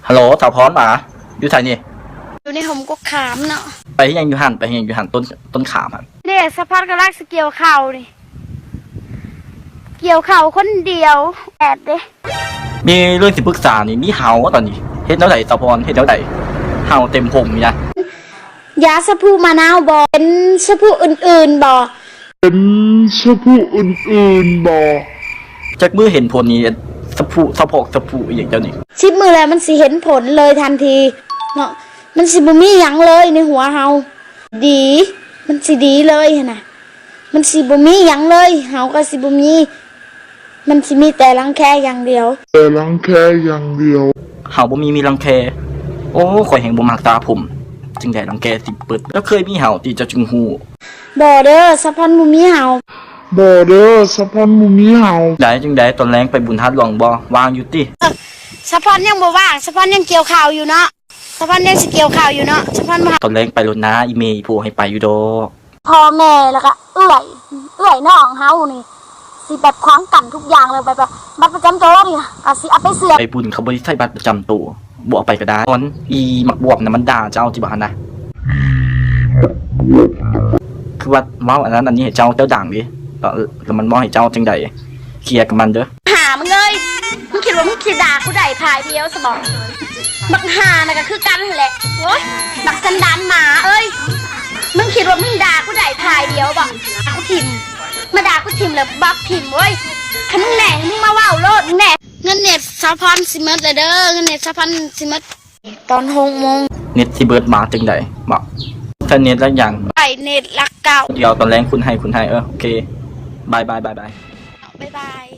ຮັລໂຫຼ ສາວພອນຫວາ ຢູ່ໃສນີ້? ຢູ່ໃນຮົ່ມກົກຂາມເນາະ. ໄປເຮັດຫຍັງຢູ່ຫັ້ນ? ໄປເຮັດຫຍັງຢູ່ຫັ້ນ? ຕົ້ນ ຕົ້ນຂາມຫັ້ນເດ້. ສາວພອນກຳລັງຊິກ່ຽວເຂົ້ານີ້ ກ່ຽວເຂົ້າຄົນດຽວ ແດດເດ້. ມີເລື່ອງຊິປຶກສານີ້ ມີເຫົ່າຕອນນີ້. ເຮັດແນວໃດສາວພອນ? ເຮັດແນວໃດ? ເຫົ່າເຕັມຜົມນີ້ນະ. ຢາສະຜຸມະນາວບໍ? ເປັນສະຜຸອື່ນໆບໍ? ເປັນສະຜຸອື່ນໆບໍ? ຈັກມື້ເຫັນຜົນນີ້ ສະຜຸ ສະພອກ ສະຜຸອີ່ຫຍັງເຈົ້ານີ້? ສິບມື້ແລ້ວມັນຊິເຫັນຜົນເລີຍທັນທີເນາະ. ມັນຊິບໍ່ມີຫຍັງເລີຍໃນຫົວເຮົາ. ດີ ມັນຊິດີເລີຍຫັ້ນນະ. ມັນຊິບໍ່ມີຫຍັງເລີຍ ເຮົາກໍຊິບໍ່ມີ ມັນຊິມີແຕ່ລັງແຄຢ່າງດຽວ. ແຕ່ລັງແຄຢ່າງດຽວ. ເຮົາບໍ່ມີ ມີລັງແຄ. ໂອ້ ຂ້ອຍແຮ່ງບໍ່ມັກສະຜົມ. ຈັ່ງໃດລັງແຄຊິເບິດ? ເຈົ້າເຄີຍມີເຫົ່າຕິ ເຈົ້າຈຶ່ງຮູ້. ບໍ່ເດີ ສາວພອນບໍ່ມີເຫົ່າ. ບໍ່ເດີ ສາວພອນບໍ່ມີເຫົ່າ. ໄດ້ ຈັ່ງໃດຕອນແລງໄປບຸນທາດຫຼວງບໍ່? ວ່າງຢູ່ຕິ? ສາວພອນຍັງບໍ່ວ່າງ ສາວພອນຍັງກ່ຽວເຂົ້າຢູ່ເນາະ. ສາວພອນຍັງຊິກ່ຽວເຂົ້າຢູ່ເນາະ ສາວພອນບໍ່. ຕອນແລງໄປໂລດນາ ອີ່ແມ່ອີ່ພໍ່ໃຫ້ໄປຢູ່ດອກ. ພໍ່ແມ່ ແລ້ວກະເອື້ອຍ ເອື້ອຍນ້ອງເຮົານີ້ ຊິແບບຂວາງກັ້ນທຸກຢ່າງເລີຍ. ແບບ ແບບບັດປະຈຳໂຕນີ້ກະຊິເອົາໄປເຊື່ອມ. ໄປບຸນເຂົາບໍ່ໄດ້ໃຊ້ບັດປະຈຳໂຕ ບໍ່ເອົາໄປກໍໄດ້. ຕອນອີໝາກບວບນະ ມັນດ່າເຈົ້າຈິບໍ່ຫັ້ນນະ. ຄືວ່າເວົ້າອັນນັ້ນອັນນີ້ໃຫ້ເຈົ້າ ເຈົ້າດັງເດ້ ແລ້ວມັນເວົ້າໃຫ້ເຈົ້າຈັ່ງໃດ? ເຄຍກັບມັນເດີ. ຫາມຶງເອີຍ ມຶງຄິດວ່າມຶງຊິດ່າກູໄດ້ພາຍດຽວຊະບໍ? ບັກຫ່ານະກະຄືກັນຫັ້ນແຫຼະ. ໂອ້ຍ ບັກສັນດານໝາເອີຍ ມຶງຄິດວ່າມຶງດ່າກູໄດ້ພາຍດຽວບໍ? ດ່າກູຖິ້ມ ມາດ່າກູຖິ້ມແລ້ວບລັອກຖິ້ມເວີຍ. ຄັນມຶງແໜ້ ມຶງມາເວົ້າໂລດ ແໜ້. ເງິນເນັດສາວພອນຊິໝົດແລ້ວເດີ ເງິນເນັດສາວພອນຊິໝົດ. ຕອນຫົກໂມງ ເນັດຊິເບິດມາຈັ່ງໃດບໍ? ໃຊ້ເນັດຫຼັກຫຍັງ? ໃຊ້ເນັດຫຼັກເກົ້າ. ດຽວຕອນແລງຄຸນໃຫ້ ຄຸນໃຫ້. ເອີ ໂອເຄ ບາຍບາຍ ບາຍບາຍ ບາຍບາຍ.